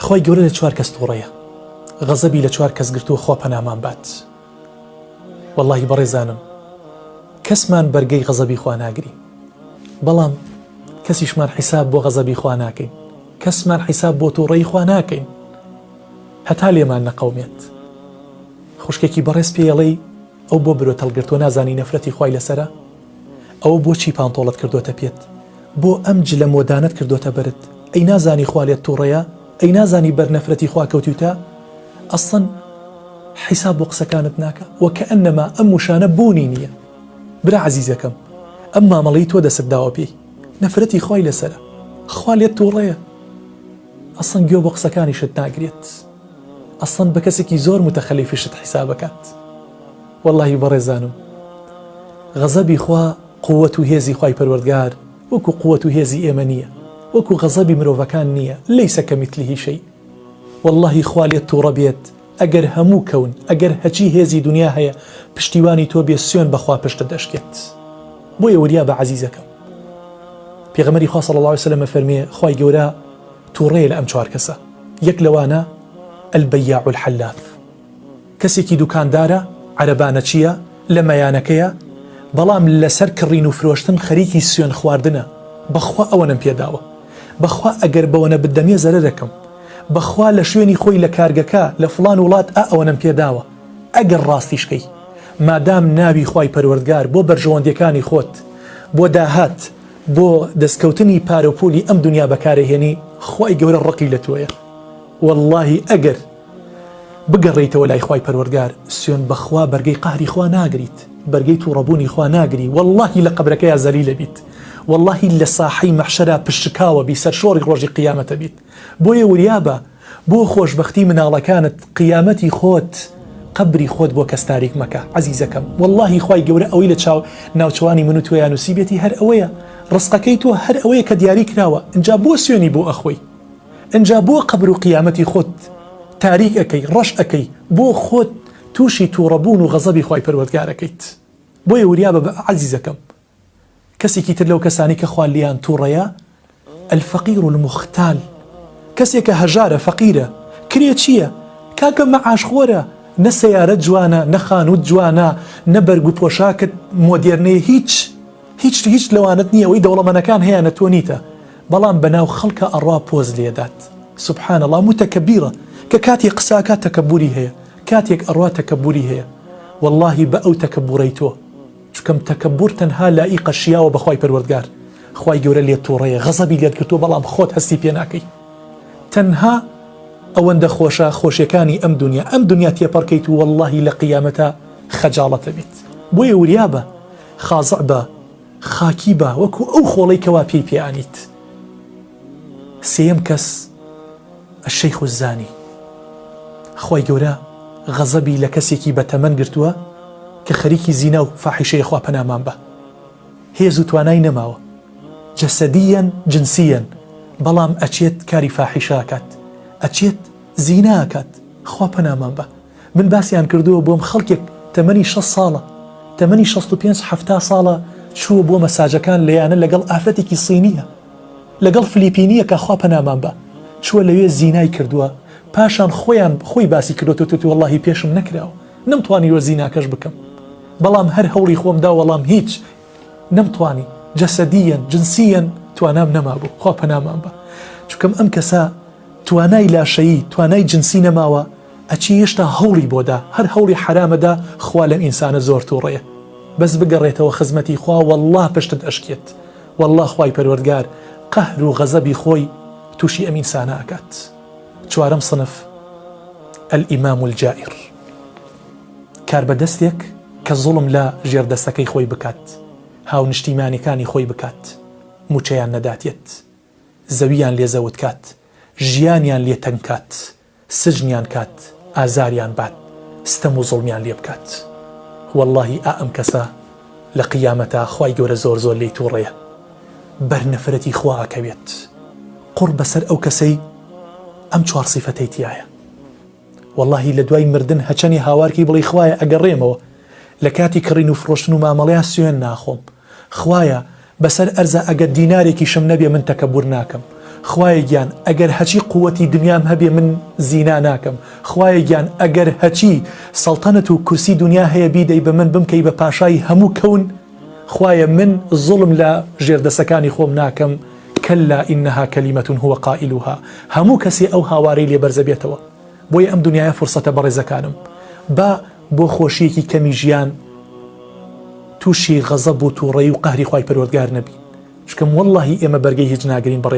خوای گەورە لە چوار کەس توڕەیە غەزەبی لە چوار کەس گرتووە خوا پەنامان بات وەڵاهی بەڕێزانم کەسمان بەرگەی غەزەبی خوا ناگری بەڵام کەسیشمان حیساب بۆ غەزەبی خوا ناکەین کەسمان حیساب بۆ توڕەی خوا ناکەین هەتا لێمان نەقەومێت خوشکێکی بەڕێز پێیەڵێی ئەو بۆ برۆت هەڵگرتووە نازانی نەفرەتی خوای لەسەرە ئەوە بۆچی پانتۆڵت کردۆتە پێت؟ بۆ ئەم جلە مۆدانەت کردۆتە بەرت؟ ئەی نازانی خوا لێت توڕەیە؟ ئەی نازانی بەر نەفرەتی خوا کەوتویتە؟ ئەسڵەن حیساب بۆ قسەکانت ناکا وەکەئەنەما ئەم وشانە بوونی نییە برا عەزیزەکەم ئەم مامەڵەی تۆ دەستت داوە پێی نەفرەتی خوای لەسەرە خوا لێت توڕەیە ئەسڵەن گوێ بۆ قسەکانیشت ناگرێت ئەسڵەن بە کەسێکی زۆر متەخەلیفیشت حیسابەکات. وەڵاهی بەڕێزانم غەزەبی خوا قوت و هێزی خوای پەروەردگار وەکو قوت و هێزی ئێمە نییە وەکو غەزەبی مرۆڤەکان نییە لیس کمثله شیء وەڵاهی خوا لێت توڕە بێت ئەگەر هەموو کەون ئەگەر هەچی هێزی دنیا هەیە پشتیوانی تۆ بێ سوێن بەخوا پشتت دەشکێت بۆیە وریا بە عەزیزەکەم پێغەمبەری خوا صلی اللە علیه وسلم ئەفەرموێ خوای گەورە توڕەیە لە ئەم چوار کەسە یەک لەوانە البیاع الحلاف کەسێکی دوکاندارە، عەرەبانەچییە، لە مەیانەکەیە، بەڵام لەسەر کڕین و فرۆشتن خەریکی سوێن خواردنە، بەخوا ئەوەنەم پێداوە، بەخوا ئەگەر بەوەنە بتدەمێ زەرەرەکەم، بەخوا لە شوێنی خۆی لە کارگەکە لە فڵان وڵات ئا ئەوەنەم پێداوە، ئەگەر ڕاستیش کەی مادام ناوی خوای پەروەردگار بۆ بەرژەوەندیەکانی خۆت، بۆ داهات، بۆ دەستکەوتنی پارەو پولی ئەم دونیا بەکارەهێنی، خوای گەورە ڕقی لە تۆیە، وەڵڵاهی ئەگەر. بگەڕێیتەوە لای خوای پەروەردگار سوێند بەخوا بەرگەی قەهری خوا ناگریت بەرگەی توڕەبوونی خوا ناگری وەڵڵاهی لە قەبرەکەیا زەلیلە بیت وەڵڵاهی لە ساحەی مەحشەرا پشتشکاوە بی سەرشۆڕی ڕۆژی قیامەتە بیت بۆیە وریابە بۆ خۆشبەختی مناڵەکانت قیامەتی خۆت قەبری خۆت بۆ کەس تاریک مەکە عەزیزەکەم وەڵڵاهی خوای گەورە ئەوەی لە چاو ناوچەوانی من و تۆیا نووسیبێتی هەر ئەوەیە ڕزقەکەی تۆ هەر ئەوەیە کە دیاری کراوە ئینجا بۆ سوێنی بۆ ئەخۆی ئنجا بۆ قەبر و قیامەتی خۆت تاریک ئەکەی ڕەش ئەکەی بۆ خۆت توشی توڕە بوون و غەزەبی خوای پەروەردگار ئەکەیت بۆیە وریابە بە عەزیزەکەم کەسێکی تر لەو کەسانی کە خوا لێیان توڕەیە الفقیر المختال کەسێکە هەژارە فەقیرە کرێچیە کاکە مەعاش خۆرە نە سەیارەت جوانە نە خانوت جوانە نە بەرگ و پۆشاکت مۆدێرنەیە هیچ هیچ هیچ لەوانەت نییە ئەوەی دەوڵەمەنەکان هەیانە تۆ نیتە بەڵام بەناو خەڵکا ئەڕوا پۆز لێدات سبحان اللە متکبیرە کە کاتێ قسە ئەکات تەکەبوری هەیە کاتێک ئەڕوا تەکەبوری هەیە وەڵاهی بە ئەو تەکەبورەی تۆ چکەم تەکەبور تەنها لائیقە شیاوە بە خوای پەروەردگار خوای گەورە لێت توڕەیە غەزەبی لێت گرتووە بەڵام خۆت هەستی پێ ناکەی تەنها ئەوەندە خۆشە خۆشیەکانی ئەم دونیا ئەم دونیا تێپەڕکەیت و وەڵاهی لە قیامەتا خەجاڵەتە بیت بۆیە وریابە خازع بە خاکی بە وەکو ئەو خۆڵەی کەوا پێی پێ ئەنیت. سێیەم کەس، الشیخ الزانی، خوای گەورە غەزەبی لە کەسێکی بە تەمەن گرتووە کە خەریکی زینا و فاحیشەیە خوا پەنامان با هێز و توانای نەماوە جەسەدیەن جنسیەن بەڵام ئەچێت کاری فاحیشە ئەکات ئەچێت زینا ئەکات خوا پەنامان با. من باسیان کردووە بۆم خەڵکێک تەمەنی شەست ساڵە تەمەنی 65 حەفتا ساڵە چووە بۆ مەساجەکان لە یانە لەگەڵ ئافرەتێکی سینیە لەگەڵ فلیپینیەکە خوا پەنامان بە چووە لەوێ زینای کردووە پاشان خۆیان خۆی باسی کردووە توتی وەڵاهی پێشم نەکراوە نەمتوانیوە زیناکەش بکەم بەڵام هەر هەوڵی خۆم دا وەڵام هیچ نەمتوانی جەسەدیەن جنسیەن توانام نەمابوو خوا پەنامان بە چونکەم ئەم کەسە توانای لاشەیی توانای جنسی نەماوە ئەچی هێشتا هەوڵی بۆ دا هەر هەوڵی حەرامەدا خوا لەم ئینسانە زۆر توڕەیە بەس بگەڕێتەوە خزمەتی خوا واللە پشتت ئەشکێت واللە خوای پەروەردگار قەهر و غەزەبی خۆی توشی ئەم ئینسانە ئەکات چوارەم صنف الامام الجائر کاربەدەستێک کە زوڵم لە ژێردەستەکەی خۆی بکات هاونشتیمانەکانی خۆی بکات موچەیان نەداتێت زەویان لێ زەوت کات ژیانیان لێ تەنگ کات سجنیان کات ئازاریان بات ستەم و زوڵمیان لێ بکات وەڵاهی ئا ئەم کەسە لە قیامەتا خوای گەورە زۆر زۆر لێی توڕەیە بەر نەفرەتی خوا ئەکەوێت قوڕ بەسەر ئەو کەسەی ئەم چوار سیفەتەی تیایە وەڵاهی لە دوای مردن هەچەنی هاوارکەی بڵێی خوایە ئەگەڕێمەوە لە کاتی کڕین و فڕۆشتن و مامەڵەیا سوێن ناخۆم خوایە بەسەر ئەرزا ئەگەر دینارێکیشم نەبێ من تەکەبور ناکەم. خوایە گیان ئەگەر هەچی قوەتی دنیام هەبێ من زینا ناکەم خوایە گیان ئەگەر هەچی سەڵتەنەت و کورسی دنیا هەیە بیدەی بە من بمکەی بە پاشای هەموو کەون خوایە من زوڵم لە ژێردەسەکانی خۆم ناکەم کلا انها کلمە هو قائلها هەموو کەسێ ئەو هاوارەی لێ بەرزەبێتەوە بۆیە ئەم دنیایە فرسەتە بەڕێزەکانم با بۆ خۆشیەکی کەمی ژیان توشی غەزەب و توڕەیی و قەهری خوای پەروەردگار نەبین چکم واللەهی ئێمە بەرگەی هیچ ناگرین بەڕێ.